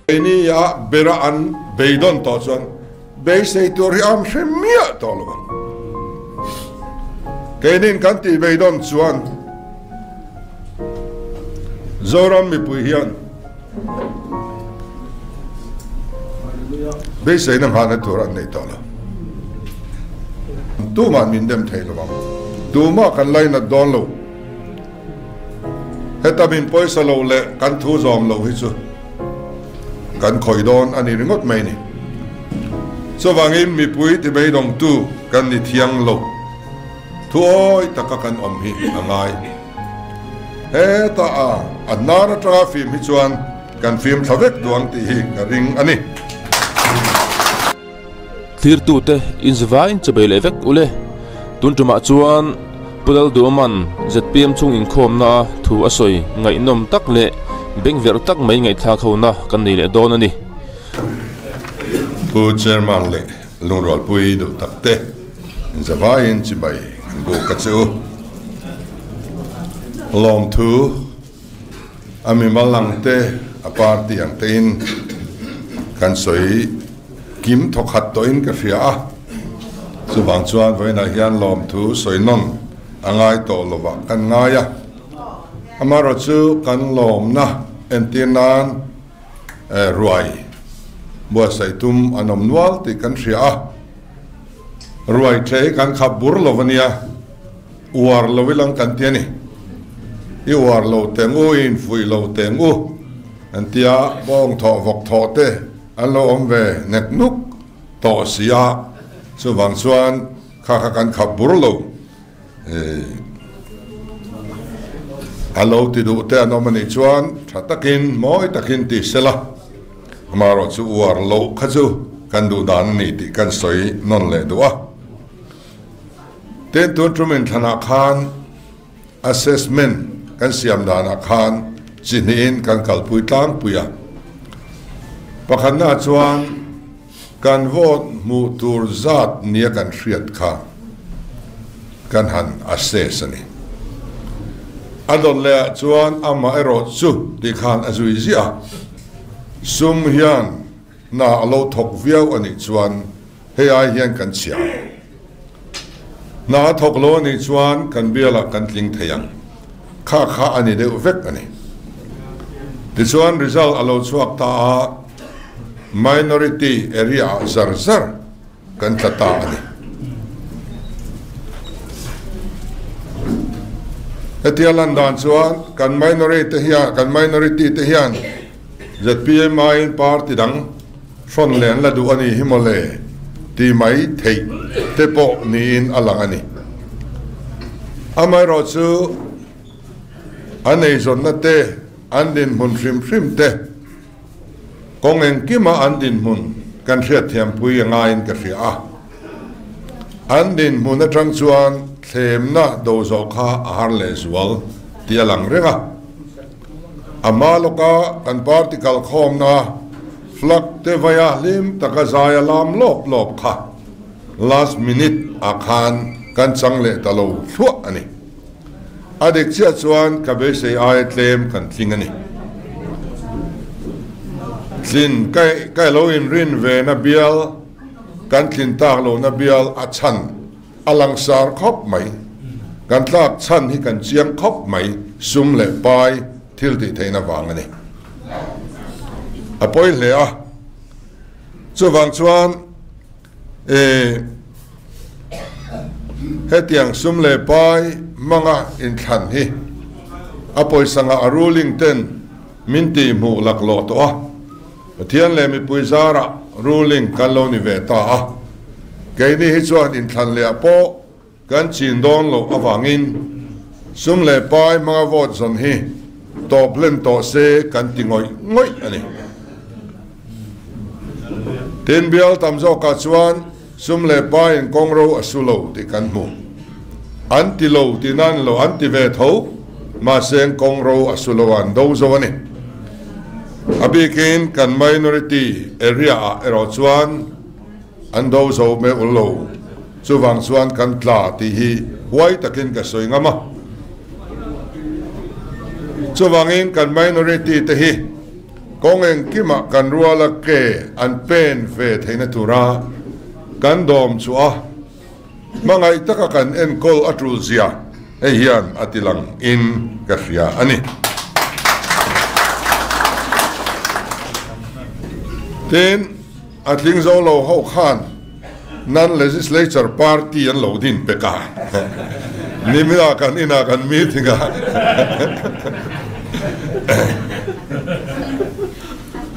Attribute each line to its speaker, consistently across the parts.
Speaker 1: Keini a bera an beidawn tawh chuan beisei tur hi am hre miah tawh lo ang. Keinin kan tih beidawn chuan Zoram mipui hian Beiseina nghahna tur an nei tawh lo. Tumah min dem thei lo ang. Tumah kan lainat dawn lo. Heta min pawisa lo leh kan thu zawm lo hi chu kan khawih dawn a ni ringawt mai ni. Chuvangin mipui ti beidawngtu kan ni thiang lo. Thuawi taka kan awm hi a ngai. Heta a a hnar atanga fim hi chuan kan fim thla vek duang tih hi ka ring a ni.
Speaker 2: Thlirtute inzivaiin chawbei leh vek ule. Tun tumah chuan Pu Lalduaman zpm chung inkhawmna a thu a sawi ngaihnawm tak leh bengverh tak mai ngaihthlak hona kan nei leh dawn a ni.
Speaker 1: Pu Chairman leh Lungrualpui duh takte inzavaiin chibai an buk a che u. Lawmthu a mimal ang te, a party ang tein kan sawi kim thawkhat tawhin ka hria a. Chuvang chuan vawiinah hian lawmthu sawi nawn a ngai tawh lovah kan ngai a. Amaherawhchu kan lawmna entir nan Ruai buatsaih tum an awm nual tih kan hria a, ruai ṭhe hi kan khap bur lo a nia, uar lo ilang kan ti a ni. I uar lo teng u, i infuih lo teng u an ti a, bawng thawh vawk thawh te an lo awm ve nek nuk tawh si a, chuvang chuan kha kha kan khap bur lo. A lo ti duh te an awm a nih chuan tha takin mawi takin ti sela, amaherawh chu uar loh kha chu kan duh dan a ni tih kan sawi nawn leh duh a. Tin, tun tum inthlanah khan assessment kan siam danah khan chi hnihin kan kalpui tlangpui a. Pakhatnaah chuan Kan vote hmuh tur zat nia kan hriat kha kan han assess a ni. A dawt leh ah chuan amah erawh chu ti khan a zui ziah a, sum hian hna a lo thawk viau a nih chuan hei ai hian kan chhia ang. Hna a thawk lo a nih chuan kan bialah kan tling thei ang. Kha kha a ni deuh vek a ni. Tichuan result a lo chhuak ta a. Minority area ah zar zar kan tla ta a ni. Hetia lan dan chuan kan minority te hian kan minority te hian zpm aiin party dang hrawn leh an la duh a ni hi mawle ti mai theih te pawh niin a lang a ni. Amaherawhchu an eizawnna te an dinhmun hrim hrim te Kawng engkima an dinhmun kan hriatthiampui a ngaiin ka hria a. An dinhmun atang chuan thlemna do zawh kha a har lehzual tih a lang reng a. A hma lawka kan party kalkhawmna flag te vaia hlim taka zai a lam lawp lawp kha last minute ah khan kan chang leh ta lo thluah a ni. A dik chiah chuan ka beisei aia tlem kan tling a ni. Tlin ka lo inrin ve na bial, kan tlin tak lo na bial a chhan a langsar khawp mai. Kan tlak chhan hi kan chiang khawp mai, sum leh pai thil tih theihna vang a ni. A pawi hle a, chuvang chuan E, hetiang sum leh pai hmanga inthlan hi a pawisa ngah a ruling ten min tih hmuh laklawh tawh a, Pathian leh mipui zarah ruling kan lo ni ve ta a, keini hi chuan inthlan leh ah pawh Kan chin dawn loh avangin sum leh pai hmanga vote zawn hi tawp hlen tawh se kan ti ngawih ngawih a ni. Tin, bial tam zawkah chuan sum leh paiin kawngro a su lo tih kan hmu. An ti lo tih nan lo an ti ve tho, mahse kawngro a su lo a an do zo a ni. A bikin kan minority area-ah erawh chuan, An do zo meuh lo. Chuvang chuan kan tla tih hi huai takin ka sawi ngam a. Chuvangin kan minority te hi kawng engkimah kan ruala ke an pen ve theihna tura kan dawm chu a hmangaih taka kan enkawl a tul zia hei hian a ti lang in ka hria a ni. Tin, a tling zo lo ho khan Non-Legislature Party an lo din pek a, nimina kan inah kan meeting a,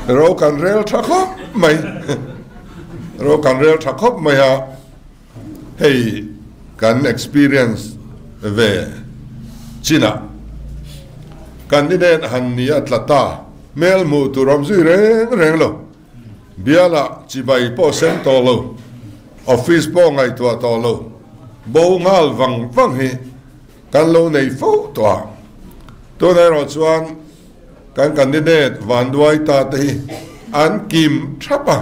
Speaker 1: ro kan rel tha khawp mai, ro kan rel tha khawp mai a, hei kan experience ve chinah candidate han ni a tla ta, hmel hmuh tur awm zui reng reng lo. Bialah chibai pawh sem tawh lo, office pawh ngaihtuah tawh lo, bo nghal vang vang hi kan lo nei fo tawh a. Tunah erawh chuan kan candidate vanduai ta te hi an kim thap a,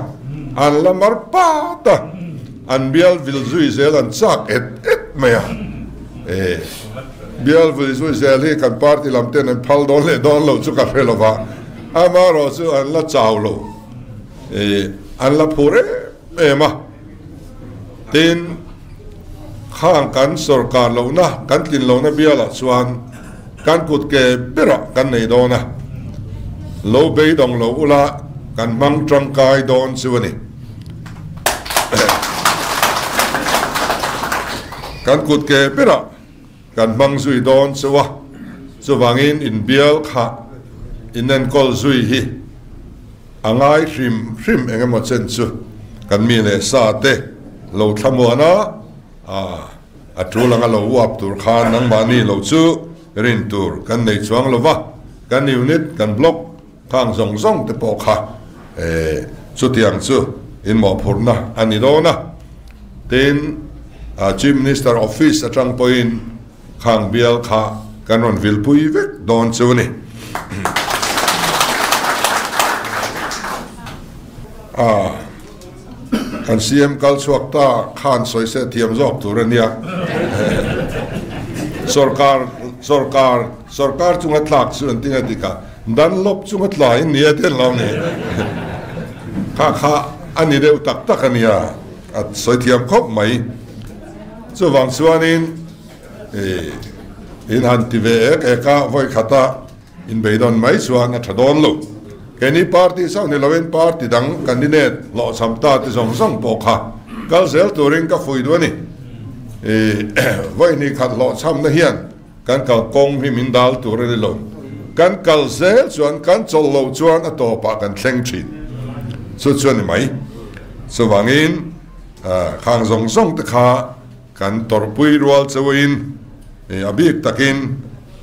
Speaker 1: an la mar pat a, an bial vil zui zel an chak et et mai a. E, bial vil zui zel hi kan party lam ten an phal dawn leh dawn lo chu ka hre lo va. Amaherawh chu an la chau lo i an la phur em em a, tin khang kan sorkar lohna kan tlin lohna bialah chuan kan kut ke berah kan nei dawn a, lo beidawng lo ula kan hmang tangkai dawn chu a ni. Kan kut ke berah Kan hmang zui dawn chauh a, chuvangin inbial kha inenkawl zui hi a ngai hrim hrim eng emaw chen chu kan mi leh sa te lo thlamuan a, a tul anga lo uap tur khan nangmahni lo chu rin tur kan nei chuang lo va, kan unit, kan block khang zawng zawng te pawh kha chutiang chu inmawhphurhna a ni dawn a. Tin, Chief Minister Office atang pawhin khang bial kha kan rawn vilpui vek dawn chu a ni. Kan CM kal chhuak ta khan sawi se thiam zawk tur a nia. Sorkar, sorkar, sorkar chunga tlak chu an tinga dik a, Dunlop chunga tlai in nia ten lo ni. Kha kha a ni deuh tak tak a nia, a sawi thiam khawp mai. Chuvang chuanin in han ti ve ek ek a, vawi khata inbeidawn mai chuan a tha dawn lo. Keini party chauh ni loin party dang candidate hlawhchham ta te zawng zawng pawh kha kal zel turin ka fuih duh a ni. Vawi hnih khat hlawhchhamna hian Kan kal kawng hi min dal tur a ni lo. Kan kal zel chuan kan chawlh loh chuan a tawpah kan thleng thin. Chu chu a ni mai. Chuvangin khang zawng zawng te kha kan tawrhpui rual chauhin a bik takin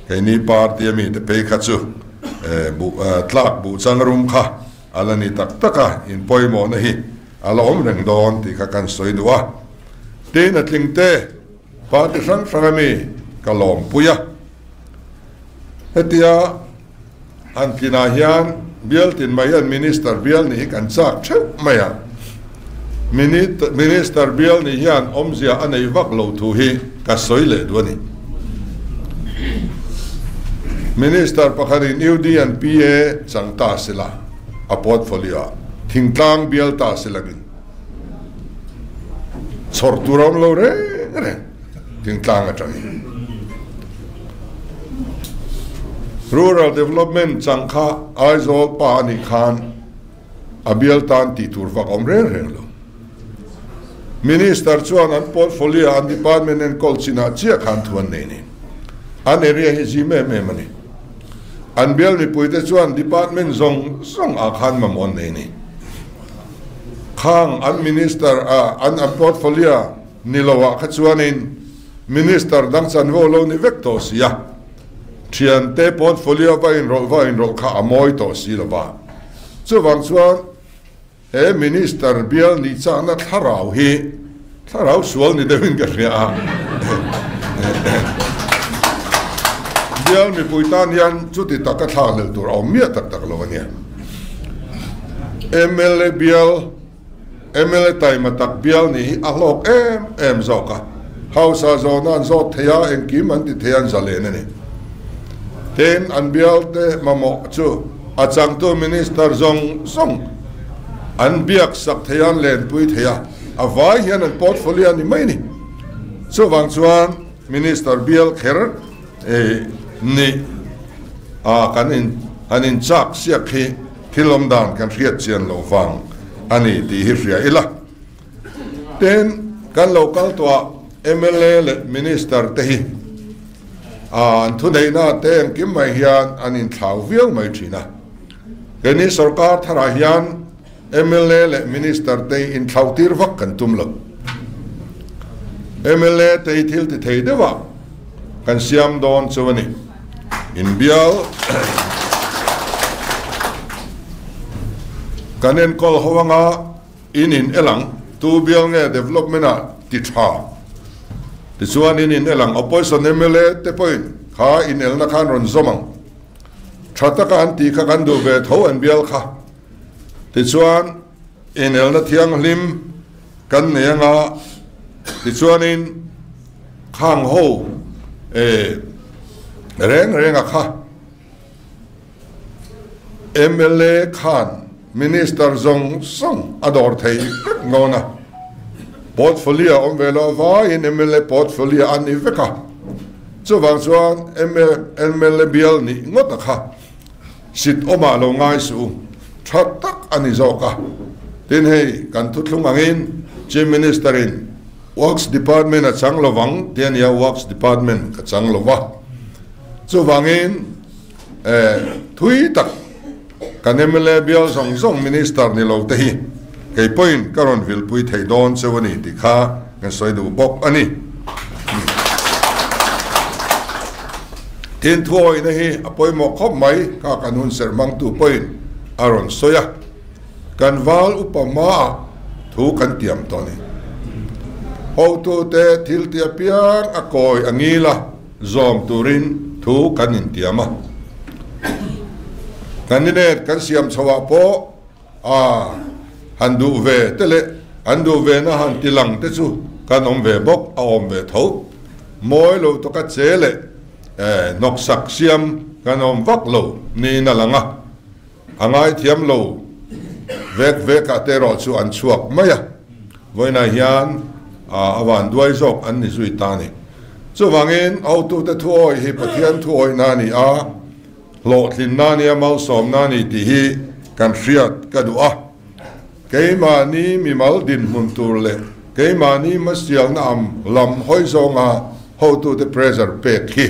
Speaker 1: keini party a mite phei kha chu buh tlak buh chang rum kha a la ni tak tak a, inpawimawhna hi a la awm reng dawn tih kha kan sawi duh a. Tin a tling te. Party hrang hrang a mi ka lawmpui a, hetia han tlinah hian bial tin mai hian Minister bial nih hi kan chak theuh mai a, Minister bial nih hian awmzia a nei vak lo thu hi ka sawi leh duh a ni. Minister pakhatin UD and PA chang ta sila a portfolio ah thingtlang bial ta silangin, Chhawr tur a awm lo reng reng thingtlang atangin. Rural Development chang kha Aizawl pa a nih khan a bial tan tih tur vak a awm reng reng lo. Minister chuan an portfolio an department enkawl chinah chiah khan thu an nei ni. An area hi zim em em a ni. An bial mipuite chuan department zawng zawng ah khan mamawh an nei ni. Khang an minister a an an portfolio ni lo ah kha chuanin minister dang chanvo lo ni vek tawh si a, thiante portfolio va inrawlh va inrawlh kha a mawi tawh si lo va. Chuvang chuan he minister bial nih chahna thlarau hi thlarau sual ni deuhin ka hria a. Bial mipui tan hian chuti taka thlak leh tur a awm miah tak tak lo a nia. Mla bial, mla taima tak bial nih hi a hlawk em em zawk a, hausa zawhna an zawt thei a, engkim an ti thei a, an zalen a ni. Tin, an bialte mamawh chu a changtu Minister zawng zawng an biak sak thei a, an lenpui thei a, a vai hian an portfolio a ni mai a ni. Chuvang chuan Minister bial kher nih a kan in han inchak siak hi thil awm dan kan hriat chian loh vang a ni tih hi hria ila. Tin, kan lo kal tawh ah mla leh Minister te hi an thuneihna te engkim mai hian an inthlau viau mai thin a. Keini sorkar tharah hian mla leh Minister te hi inthlau tir vak kan tum lo. Mla te hi thil ti thei deuh ah kan siam dawn chu a ni. Inbial kan enkawl ho anga In in el ang, tu bial nge development ah ti tha? Tichuan in in el ang, opposition mla te pawhin kha in elna khan rawn zawm ang. Tha taka an tih kha kan duh ve tho an bial kha. Tichuan in elna thianghlim kan nei anga, tichuanin khang ho eh reng renga kha. Mla khan Minister zawng zawng a dawr thei vek nawn a, portfolio a awm ve lo avaiin mla portfolio a ni vek a, chuvang chuan mla bial nih ngawt a kha sit awmah lo ngai suh u, tha tak a ni zawk a. Tin hei kan thuthlung angin Chief Minister in Works Department a chang lovang ti a nia, Works Department ka chang lova. Chuvangin thui tak kan mla bial zawng zawng Minister ni lo te hi kei pawhin ka rawn vilpui thei dawn cheu a ni tih kha kan sawi duh bawk a ni. Tin thuawihna hi a pawimawh khawp mai kha kan hun serh hmangtu pawhin a rawn sawi a. Kan val upa hmaah thu kan tiam tawh a ni. Hotute thil ti apiang a kawi a ngil a. Zawm turin thu kan intiam a. Candidate kan siam chhoah pawh a han duh ve te leh an duh ve na han ti lang te chu kan awm ve bawk a awm ve tho. Mawi lo tawka che leh hnawksak siam kan awm vak lo niin a lang a. A ngaithiam lo vek vek ah te erawh chu an chhuak mai a, vawiinah hian a van duai zawk an ni zui ta a ni. Chuvangin hotute thuawi hi Pathian thuawihna a ni a, hlawhtlinna a nia, malsawmna a ni tih hi kan hriat ka duh a. Keimahni mimal dinhmun tur leh keimahni hmasialna am lam hawi zawnga hotute pressure pek hi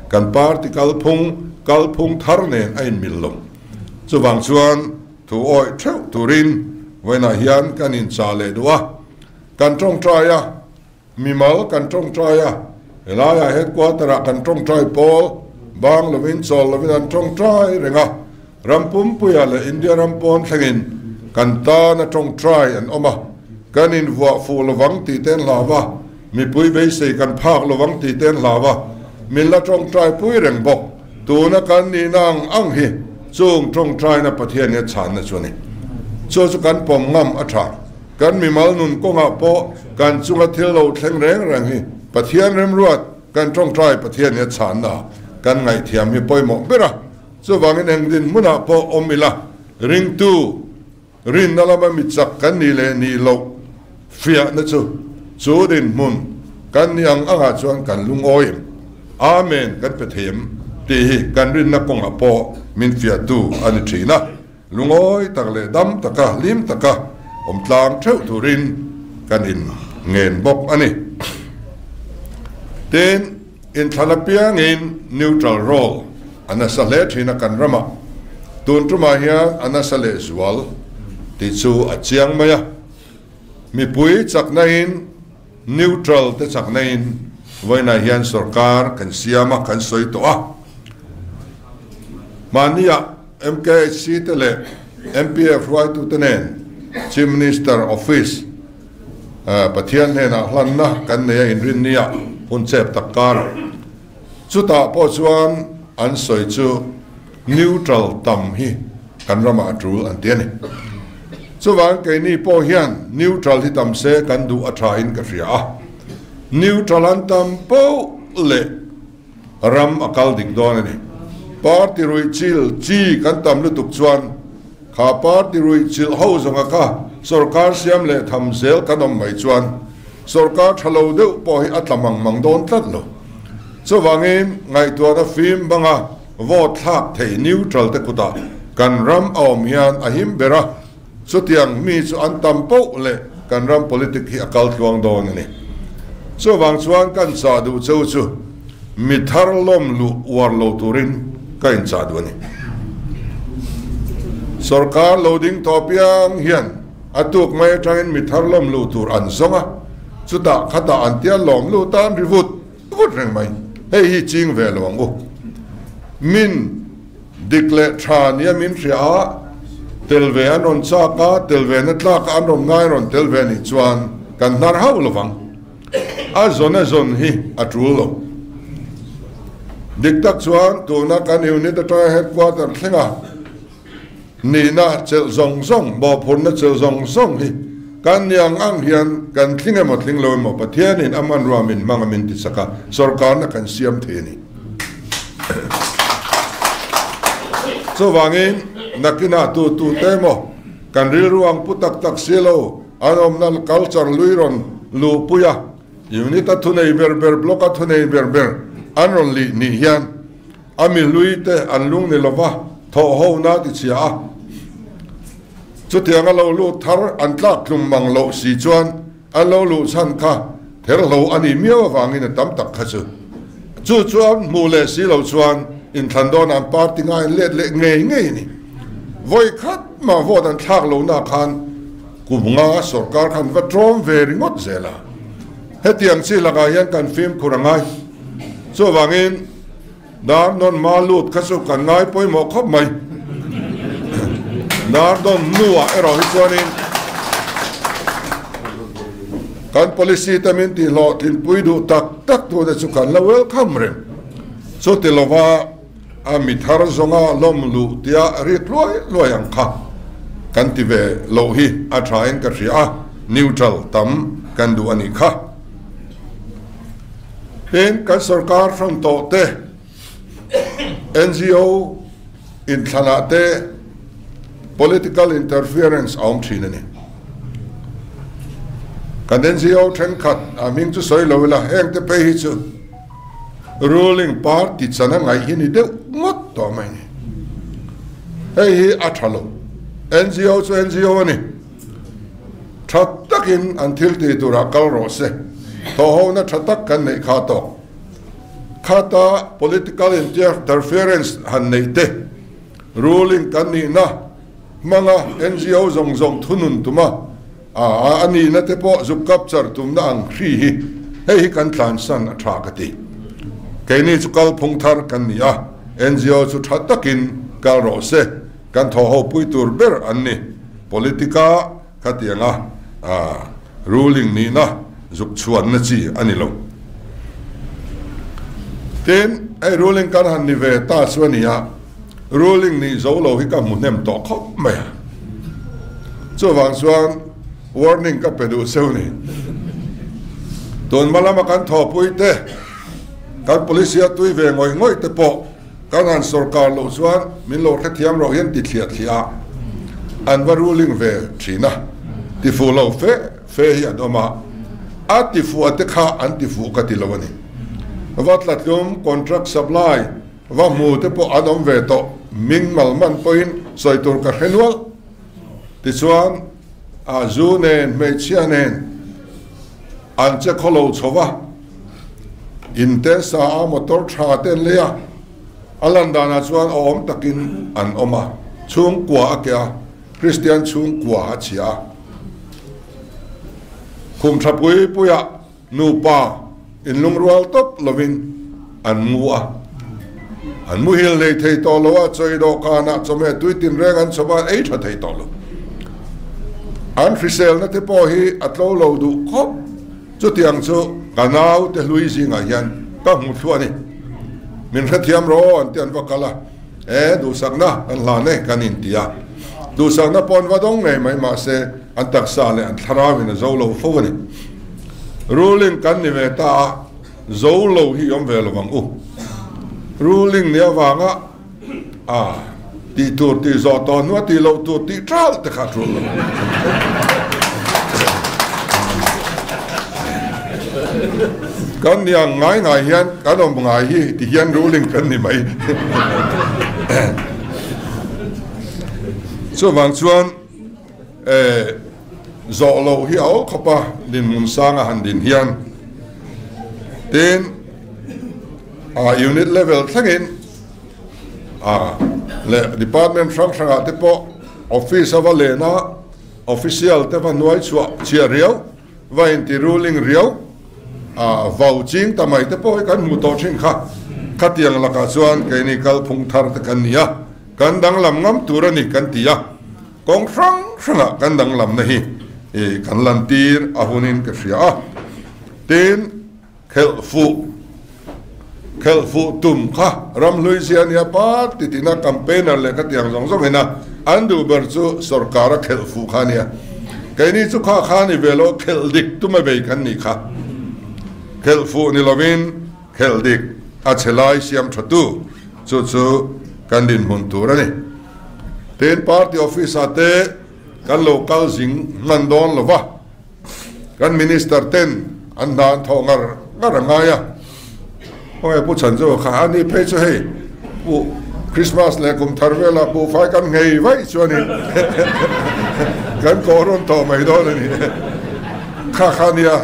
Speaker 1: kan party kalphung kalphung thar nen a inmil lo. Chuvang chuan thu awih theuh turin vawiinah hian kan inchah leh duh a, kan tawngtai a, Mimal kan tawngtai a, helaiah headquarter ah kan tawngtai pawl, bang lovin chawl lovin an tawngtai reng a, ram pumpuiah leh India ram pawn thlengin kan tana tawngtai an awm a, kan invuah fuh lovang tih te an hlau a, mipui beisei kan phak lovang tih te an hlau a, min la tawngtai pui reng bawk, tuna kan nihna ang ang hi chung tawngtaina Pathian hian chhanna chu a ni. Chu chu kan pawm ngam a tha. Kan mimal nun kawngah pawh kan chunga thil lo thleng reng reng hi Pathian remruat kan tawngtai Pathian hi a chhanna kan ngaihthiam hi pawimawh ber a. Chuvangin eng dinhmunah pawh awm ila ringtu rinna lama mi chak kan nih leh nih loh fiahna chu chu dinhmun kan nih ang angah chuan kan lungawi em? Amen kan pe thei em? tih hi kan rinna kawngah pawh min fiahtu a ni thin a. Lungawi tak leh dam taka, hlim taka awm tlang theuh turin kan in ngen bawk a ni. Tin, inthlan apiangin neutral role a nasa hle thin a kan ramah. Tun tumah hian a nasa leh zual tih chu a chiang mai a. Mipui chaknain neutral te chaknain vawiinah hian sorkar kan siam a, kan sawi tawh a. Mahniah MKHC te leh MPF hruaitute nen Chief Minister Office Pathian hnenah hlanna kan nei a inrinniah hun chep tak karah. Chutah pawh chuan an sawi chu neutral tam hi kan ramah a tul an ti a ni. Chuvang keini pawh hian neutral hi tam se kan duh a tha in ka hria a. Neutral an tam poh leh ram a kal dik dawn a ni. Party ruihchilh chi kan tam lutuk chuan kha party ruihchilh ho zawnga kha sorkar siam leh tham zel kan awm mai chuan sorkar tha lo deuh pawh hi a tla mang mang dawn tlat lo. Chuvangin ngaihtuahna fim banga vote thlak thei neutral te kutah kan ram a awm hian a him ber a, chutiang mi chu an tam poh leh kan ram politic hi a kal tluang dawn a ni. Chuvang chuan kan chah duh cheu chu mi thar lawm luh uar lo turin ka inchah duh a ni. Sorkar lo ding tawh piang hian a tuk mai atangin mi thar lawm luh tur an zawng a, chutah khatah an tia lawm luh tan ri vut vut reng mai. Hei hi ching ve lo ang u. Min dik leh tha nia min hria a, tel ve an rawn chak a, tel ve na tlak a an rawn ngai rawn tel ve nih chuan kan hnar hauh lo vang. A zawn a zawn hi a tul lo. Dik tak chuan tuna kan unit atanga headquarter thlenga nihna chelh zawng zawng, mawhphurhna chelh zawng zawng hi kan ni ang ang hian kan tling emaw tling lo emaw Pathianin a hmanrua min hmang a min ti sak a, sorkarna kan siam thei a ni. Chuvangin nakinah tu tu te emaw kan rilru ang pu tak tak si lo, An awmna culture lui rawn luhpui a, unit a thunei ber ber, block a thunei ber ber an rawn lih nih hian a mi hlui te an lung ni lova thawh ho na ti chhia a. Chutiang a lo lut thar an tlak tlum mang loh si chuan an lo luh chhan kha therhlo a nih miau avangin a tam tak kha chu chu chuan hmuh leh si lo chuan inthlan dawnah an party ngaiin let leh ngei ngei a ni. Vawi khat mah vote an thlak lohna khan Kum nga sorkar khan va tlawm ve ringawt zel a, hetiang chi lakah hian kan fimkhur a ngai. Chuvangin dar nawn ma lut kha chu kan ngai pawimawh khawp mai. Dar nawn hnuah erawh hi chuanin kan policy te min tihhlawhtlinpui duh tak tak tute chu kan la welcome reng. Chuti lova A mi thar zawnga lawm luh tia rik luai luai ang kha kan ti ve loh hi a thain ka hria a, neutral tam kan duh a nih kha. Tin, kan sorkar hran tawh te, NGO inthlanah te political interference a awm thin a ni. Kan NGO thenkhat a hming chu sawi lo ila, heng te phei hi chu Ruling party chan a ngaih hi ni deuh ngawt tawh mai ni. Hei hi a tha lo. NGO chu NGO a ni. Tha takin an thil tih turah kal rawh se. Thawhhona tha tak kan neih kha tawk. Khata political interference han neih te, ruling kan nihna hmanga NGO zawng zawng thunun tuma A nihna te pawh zuk capture tumna ang hri hi hei hi kan tlansan a tha ka ti. Keini chu kalphung thar kan ni a, NGO chu tha takin kal rawh se, kan thaw ho pui tur ber an ni. Politica khatianga ruling nihna zuk chhuanna chi a ni lo. Tin, hei ruling kan han ni ve ta chu a ni a. Ruling nih zo lo hi ka hmu hnem tawh khawp mai a, chuvang chuan warning ka pe duh cheu ni. Tun hma lama kan thawhpui te, kan police a tui ve ngawih ngawih te pawh kan han sawrkar loh chuan min lo hrethiam rawh hian ti thliah thliah a, an va ruling ve thin a, ti fuh lo fe fe hi an awm a, a ti fuh a te kha an ti fuh ka ti lo a ni. Va tlatlum contract supply. Va hmu te pawh an awm ve tawh, ming mal man pawhin sawi tur ka hre nual. Tichuan, a zu nen hmeichhia nen an che khaw lo chho va, in te sa a motor tha te an lei a, a lan danah chuan a awm takin an awm a, chhungkua a keh a, Kristian chhungkua a chhia a. Khum tha pui puiah Nupa inlungrual tawp lovin an mu a, an muhil nei thei tawh lo a, chawi dawhkanah chawhmeh tui tinreng an chhawp a, an ei tha thei tawh lo. An hriselna te pawh hi a tlo lo duh khawp. Chutiang chu ka naute hlui zingah hian ka hmu thluah a ni. Min hrethiam rawh an ti an va kal a, e duhsakna kan hlan e kan inti a, duhsakna pawh an va dawng ngei mai mahse an taksa leh an thlarauin a zo lo fo a ni. Ruling kan ni ve ta a, zo lo hi awm ve lo ang u. Ruling ni avanga A tih tur tih zawh tawh hnua tih loh tur tih ṭalh te kha a ṭul lo. Kan ni ang ngai ngai hian kan awm ngai hi ti hian ruling kan ni mai. Chuvang chuan zawh loh hi a aw khawp a, dinhmun sanga han din hian. Tin, unit level thlengin a leh department hrang hrangah te pawh office a va len a, official te va hnuai chhuah chhiah riau, va inti ruling riau a vau ching ta mai te pawh hi kan hmuh tawh thin kha. Khatiang lakah chuan keini kalphung thar te kan ni a, kan danglam ngam tur a ni kan ti a, kawng hrang hrangah kan danglamna hi kan lantir a hunin ka hria a. Tin. Khelh fuh Khelh fuh tum kha ramhlui zia nia party tina campaigner leh kha tiang zawng zawng ina an duh ber chu sorkar a khelh fuh kha nia. Keini chu kha kha ni ve lo khelh dik tum a bei kan nih kha. Khelh fuh ni lovin khelh dik a chhe lai siam tha tu chu chu kan dinhmun tur a ni. Tin party office ah te kan lo kal zing hman dawn lo va. Kan minister ten an hna an thawh ngar ngar a ngai a, khawnge Pu Chhanzova kha a ni phei chu hei Pu Christmas leh kum thar velah buhfai kan nghei vaih chuanin kan kawh rawn tawh mai dawn a ni. Kha kha nia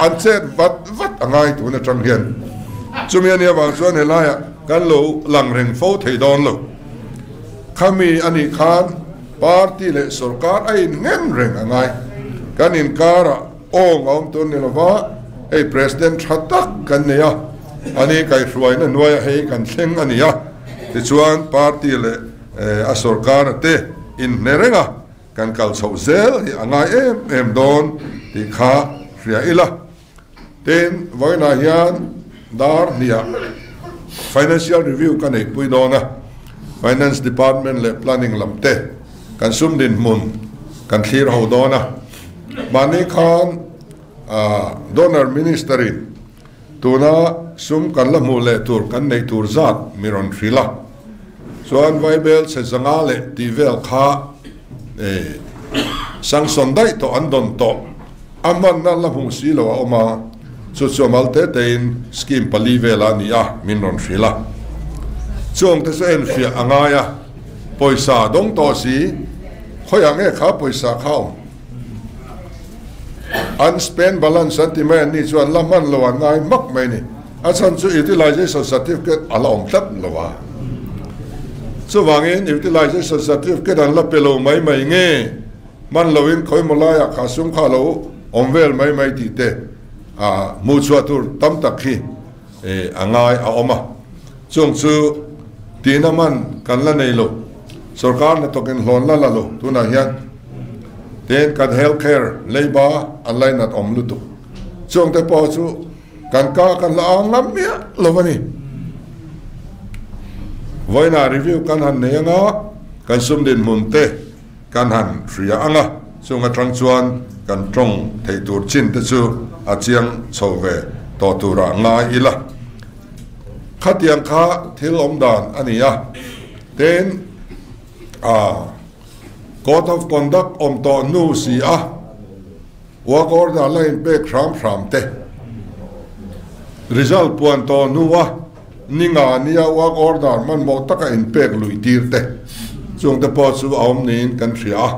Speaker 1: an chet vat vat a ngai tun atang hian chumi a nih avang chuan helaiah kan lo lang reng fo thei dawn lo. Khami a nih khan Party leh sorkar a inngen reng a ngai. Kan inkarah awng a awm tur ni lova, hei President tha tak kan nei a, ani kaihhruaina hnuaiah hei kan thleng a ni a, tichuan party leh a sorkar te inhne reng a, kan kal chhoh zel hi a ngai em em dawn tih kha hria ila. Tin, vawiinah hian dar hniah Financial Review ka neihpui dawn a, Finance Department leh Planning lam te kan sum dinhmun kan thlir ho dawn a. Mahni khan Donor Minister-in tuna sum kan la hmuh leh tur kan neih tur zat mi rawn hrilh a, chuan Vaibel chhe zanga leh tih vel kha sanction daih tawh an dawn tawh. A hmanna la hmuh si lo a awm a, chu chu a mal te tein scheme pali vela a ni a, min rawn hrilh a. Chuang te chu enfiah a ngai a, pawisa dawng tawh si, khawiah nge kha pawisa kha awm? Unspent balance an ti mai an nih chuan la hman lo an ngai hmak mai ni. A chhan chu utilization certificate a la awm tlat lo a. Chuvangin utilization certificate an la pe lo mai mai nge? Hman loin khawimaw laiah kha sum kha lo awm vel mai mai tih te hmuh chhuah tur tam tak hi a ngai a awm a. Chung chu tihna man kan la nei lo, sorkar hnathawkin hlawn la la lo tunah hian tin kan health care leiba an lainat awm lutuk. Chung te pawh chu kan ka kan la ang ngam miah lo a ni. Vawiinah review kan han nei anga kan sum dinhmun te. Kan han hria ang a, chung atang chuan kan tawng theih tur chin te chu a chiang chho ve tawh turah ngai ila. Khatiang kha thil awm dan a ni a, tin a Code of Conduct awm tawh hnu si a, work order la inpek hram hram te, result puan tawh hnu a, Ni nga nia work order hmanhmawh taka inpek luih tir te chung te pawh chu a awm niin kan hria a.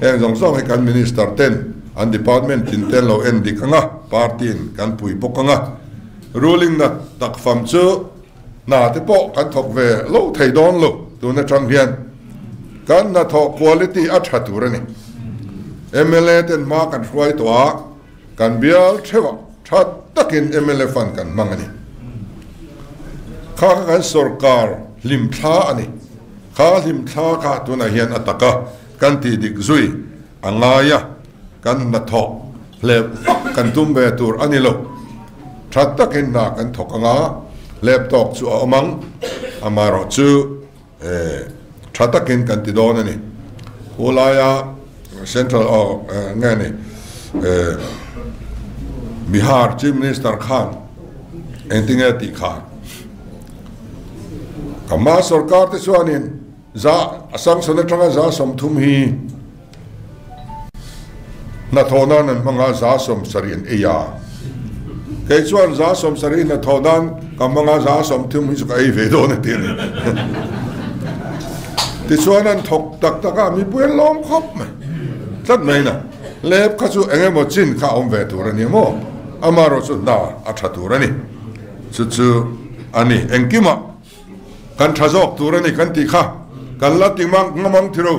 Speaker 1: Heng zawng zawng hi kan Minister ten an department tin te an lo en dik ang a, party in kan pui bawk ang a. Ruling na tak fam chu hna te pawh kan thawk ve lo thei dawn lo tun atang hian kan hnathawh quality a tha tur a ni. Mla ten hma kan hruai tawh a. Kan bial theuhah tha takin mla fund kan hmang a ni. Kha kha kan sorkar hlimthla a ni. Kha hlimthla kha tunah hian a taka kan tih dik zui a ngai a, kan hnathawh hlep vak kan tum ve tur a ni lo. Tha takin hna kan thawk anga hlep tawk chu a awm ang, amaherawhchu Tha takin kan ti dawn a ni. Hu laia Central aw nge ni Bihar Chief Minister khan engtinge tih kha Ka hma sorkar te chuanin za a sanction atanga 30% hi hnathawh nan an hmang a, 70% an ei a. Kei chuan 70% hnathawh nan ka hmang a, 30% hi chu ka ei ve dawn a ti a ni. Tichuan an thawk tak tak a, mipui an lawm khawp mai. Tlat mai na, lep kha chu eng emaw chin kha a awm ve tur a ni maw? Amaherawh chu hna a tha tur a ni. Chu chu a ni. Engkimah kan tha zawk tur a ni kan tih kha kan la ti mang ngam ang thiro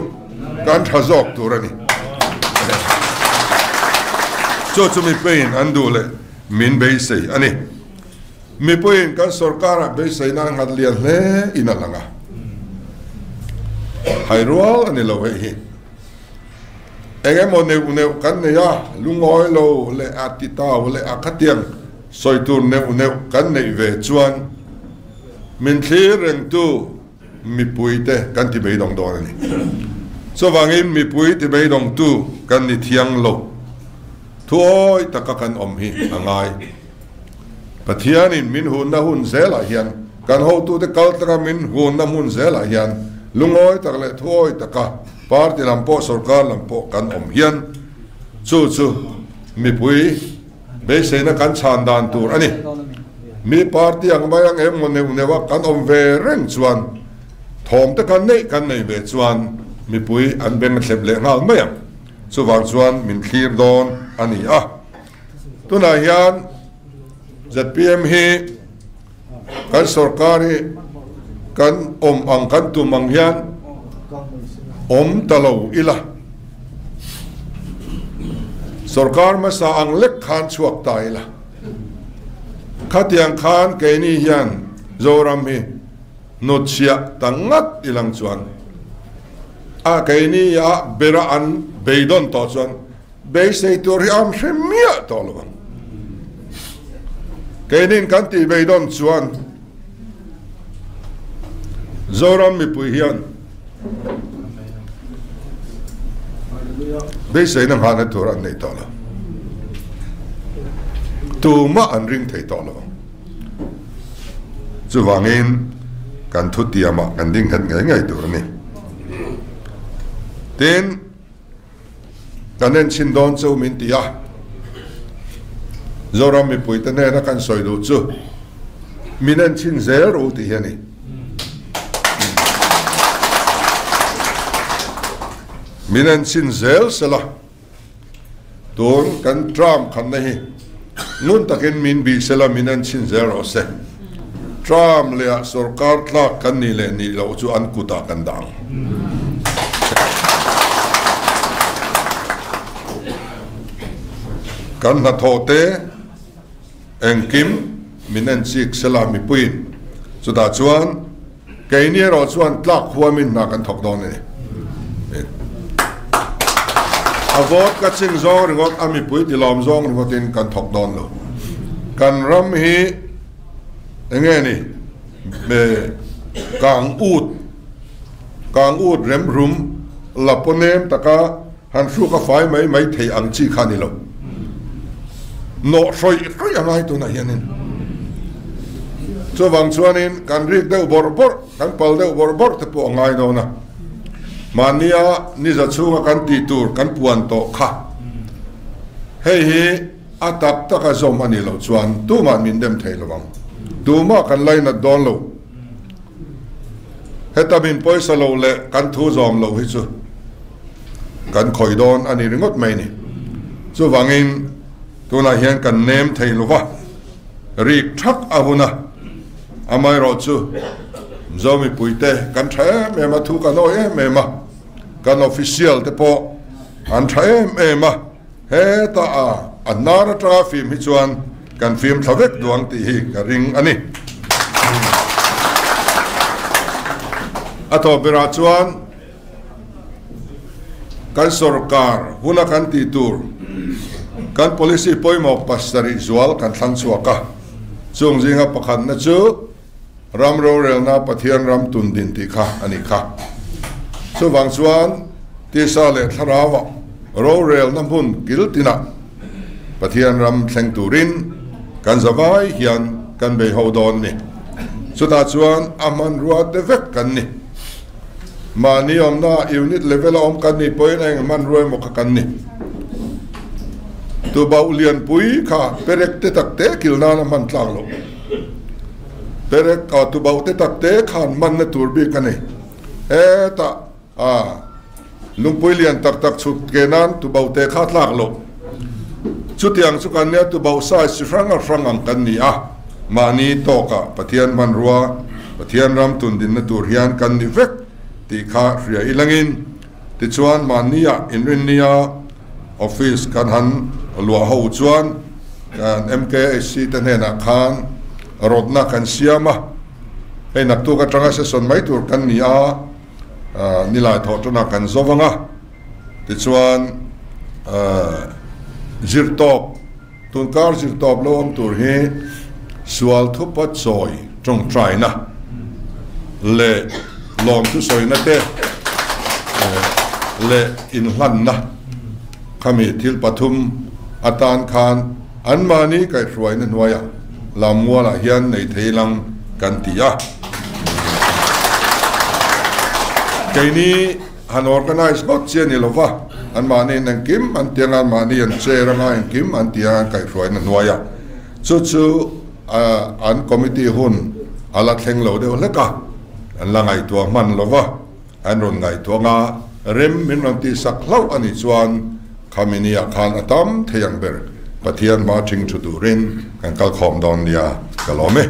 Speaker 1: kan tha zawk tur a ni. Chu chu mipuiin an duh leh min beisei a ni. Mipuiin kan sorkarah beiseina a nghat lian hle in a lang a. Hai rual a ni lo hei hi. Eng emaw neuh neuh kan nei a, lungawi lo leh a titau leh a khatiang sawi tur neuh neuh kan neih ve chuan min thlir rengtu mipuite kan ti beidawng dawn a ni. Chuvangin mipui ti beidawngtu kan ni thiang lo. Thuawi taka kan awm hi a ngai. Pathianin min hunna hun zelah hian, kan hotute kal taka min hunna hmun zelah hian lungawi tak leh thuawi taka party lam pawh sorkar lam pawh kan awm hian chu chu mipui beiseina kan chhan dan tur a ni. Mi party ang mai ang em maw neuh neuh a kan awm ve reng chuan thawm te kan neih kan nei ve chuan mipui an beng a thlep leh nghal mai ang. Chuvang chuan min thlir dawn a ni a. Tunah hian zpm hi kan sorkar hi kan awm ang kan tum ang hian awm ta lo ila. Sorkar hmasa ang lek khan chhuak ta ila. Khatiang khan keini hian Zoram hi hnutchhiah ta ngat ilang chuan a keini a bera an beidawn tawh chuan beisei tur hi am hre miah tawh lo ang. Keinin kan tih beidawn chuan Zoram mipui hian beiseina nghahna tur an nei tawh lo. Tumah an ring thei tawh lo ang. Chuvangin kan thutiamah kan ding nghet ngei ngei tur a ni. Tin, kan enchhin dawn chu min ti a, Zoram mipuite hnena kan sawi duh chu min enchhin zel ru tih hi a ni. Min enchhin zel sela tun kan term khanna hi ngun takin min bih sela min enchhin zel rawh se. Term lehah sorkar tlak kan nih leh nih loh chu an kutah kan dah ang. Kan hnathawh te engkim min en chik sela mipuiin chutah chuan keini erawh chuan tlak huamin hna kan thawk dawn a ni. A vote ka ching zawng ringawt a mipui tilawm zawng ringawtin kan thawk dawn lo. Kan ram hi eng nge ni kang ut Kang ut rem rum la paw nem taka han hruk a fai mai mai thei ang chi kha a ni lo. Nawh hrawih hrawih a ngai tunah hianin. Chuvang chuanin kan rik deuh bawrh bawrh, kan pal deuh bawrh bawrh te pawh a ngai dawn a. Mahnia niza chhunga kan tih tur kan puan tawh kha hei hi a tak taka zawm a nih loh chuan tumah min dem thei lo ang. Tumah kan lainat dawn lo. Heta min pawisa lo leh kan thu zawm lo hi chu kan khawih dawn a ni ringawt mai ni. Chuvangin tunah hian kan nem thei lo va, rik thak a hun a, amaherawh chu Mizo mipuite kan tha em em a, thu kan awi em em a, kan official te pawh an tha em em a, heta a a hnar atanga fim hi chuan kan fim thla vek duang tih hi ka ring a ni. A tawp berah chuan kan sorkar huna kan tih tur kan policy pawimawh pasarih zual kan thlang chhuak a, chung zinga pakhatna chu Ram rorelna Pathian ram tun din tih kha a nih kha. Chuvang chuan tisa leh thlarauah rorelna hmun kil tinah Pathian ram thleng turin kan zavai hian kan bei ho dawn ni. Chutah chuan a hmanrua te vek kan ni. Mahni awmna unit level a awm kan nih pawhin a eng hmanrua emaw kha kan ni. Tubauh lianpui kha perek te tak te kil nan a hman tlak loh. Perek ah tubauh te tak te khan hmanna tur bik a nei. Hetah a lungpui lian tak tak chhut ke nan tubauh te kha tlak loh. Chutiang chu kan nia tubauh size chi hrang a hrang ang kan ni a. Mahni tawkah Pathian hmanrua, Pathian ram tundinna tur hian kan ni vek tih kha hria ilangin tichuan mahnia inrinnia office kan han luah ho chuan kan MKHC te hnenah khan rawtna kan siam a, hei naktuk atanga session mai tur kan ni a, nilai thawh tana kan zo vang a, tichuan zirtawp Tunkar zirtawp lo awm tur hi sual thupa chawi tawngtaina leh lawmthu sawina te leh inhlanna khami thil pathum atan khan anmahni kaihhruaina hnuaiah Lammualah hian nei thei lang kan ti a. Keini Han organise ngawt chi a ni lo va, anmahniin engkim an ti anga, anmahni an chair anga, engkim an ti anga an kaihhruaina hnuai a. Chu chu an committee hun a la thleng lo deuh hlek a, an la ngaihtuah hman lo va, an rawn ngaihtuah anga rem min rawn tihsak hlauh a nih chuan khami nia khan a tam thei ang ber Pathian hma ṭhing ṭhu turin kan kal khawm dawn nia ka lawm e.